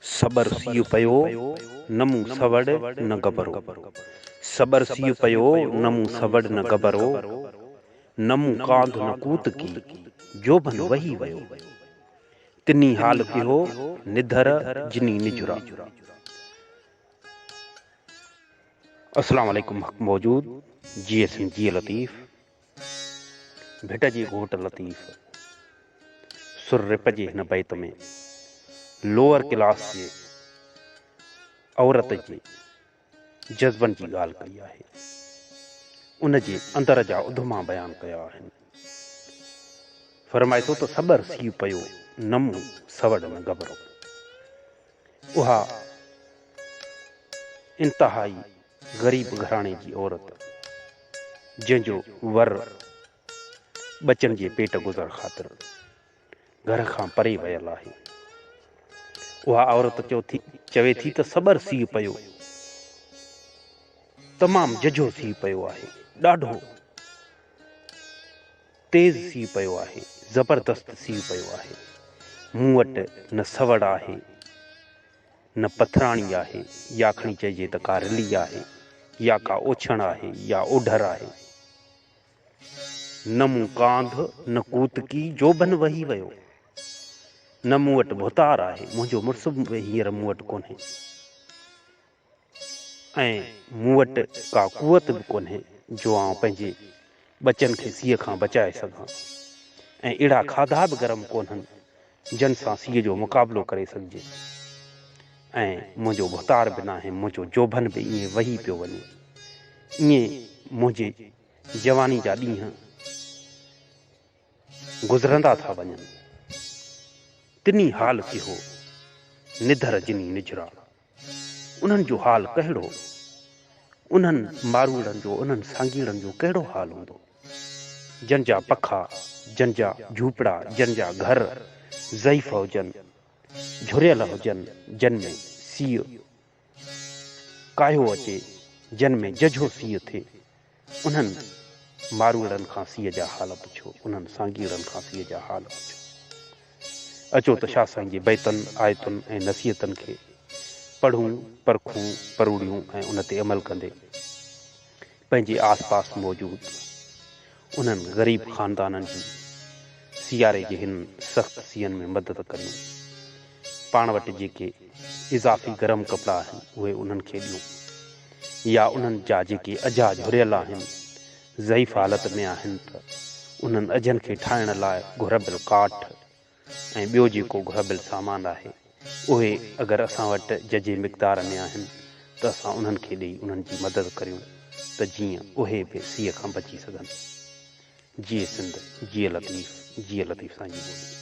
سٻر سيء پيو، نه مون سوڙ نه گبرو. سٻر سيء پيو، نه مون سوڙ نه گبرو. نه مون ڪانڌ نه ڪوتڪي، جوڀن وهي ويو. تني حال ڪيهو، نڌر جني نجهرا. السلام عليڪم حق موجود جيئي سنڌ جيئي لطيف ڀٽ جي گهوٽ لطيف سر رپ جي هن بيت ۾ لوئر ڪلاس جي عورت جي جذبن جي ڳالهه ڪئي آهي ان جي اندر جا اڌما بيان ڪيا آهن فرمائي ٿو ته سٻر سيء پيو نه مون سوڙ نه گبرو اها انتهائي غريب گهراڻي جي عورت، جنهن جو ور ٻچن جي پيٽ گذر خاطر گهر کان پري ويل آهي. اها عورت چوي ٿي ته سٻر سيء پيو، تمام ججهو سيء پيو آهي، ڏاڍو تيز سيء پيو آهي، زبردست سيء پيو آهي. مون وٽ نه سوڙ آهي، نه پٿراڻي آهي يا کڻي چئجي ته ڪا رلي آهي يا ڪا اوڇڻ آهي يا اوڍر آهي. نه مون ڪانڌ، نه ڪوتڪي، جوڀن وهي ويو. نه مون وٽ ڀوتار آهي، منهنجو مڙس به هينئر مون وٽ ڪونهي ۽ مون وٽ ڪا قوت به ڪونهي جو آئون پنهنجي ٻچن کي سيء کان بچائي سگهان ۽ اهڙا کاڌا به گرم ڪونهن جن سان سيء جو مقابلو ڪري سگهجي ۽ منهنجو ڀوتار به ناهي، منهنجو جوڀن به ائين وهي پيو وڃي. ائين منهنجي جواني جا ڏينهن گذرندا ٿا وڃن. تني حال ڪيهو، نڌر جني نجهرا. انهن جو حال ڪهڙو؟ انهن ماروئڙن جو، انهن سانگيئڙن جو ڪهڙو حال هوندو؟ جن جا پکا، جن جا جهوپڙا، جن جا گهر ضعيف هجن، جهريل هجن، جن ۾ سيء ڪاهيو اچي، جن ۾ ججهو سيء ٿئي، انهن ماروئڙن کان سيء جا حال پڇو، انهن سانگيئڙن کان سيء جا حال پڇو. اچو ته شاهه سائين جي بيتن، آيتن ۽ نصيحتن کي پڙهون، پرکون، پروڙيون ۽ ان تي عمل ڪندي پنهنجي آس پاس موجود انهن غريب خاندانن جي سياري جي هن سخت سيئن ۾ مدد ڪريون. پاڻ وٽ جيڪي اضافي گرم ڪپڙا آهن اهي انهن کي ڏيون يا انهن جا جيڪي اجها جهريل آهن، ضعيف حالت ۾ آهن ته انهن اجهن کي ٺاهڻ لاء گهربل ڪاٺ ۽ ٻيو جيڪو گهربل سامان آهي اهي اگر اسان وٽ ججهي مقدار ۾ آهن ته اسان انهن کي ڏئي انهن جي مدد ڪريون ته جيئن اهي به سيء کان بچي سگهن. جيئي سنڌ، جيئي لطيف، جيئي لطيف سائين جي ٻولي.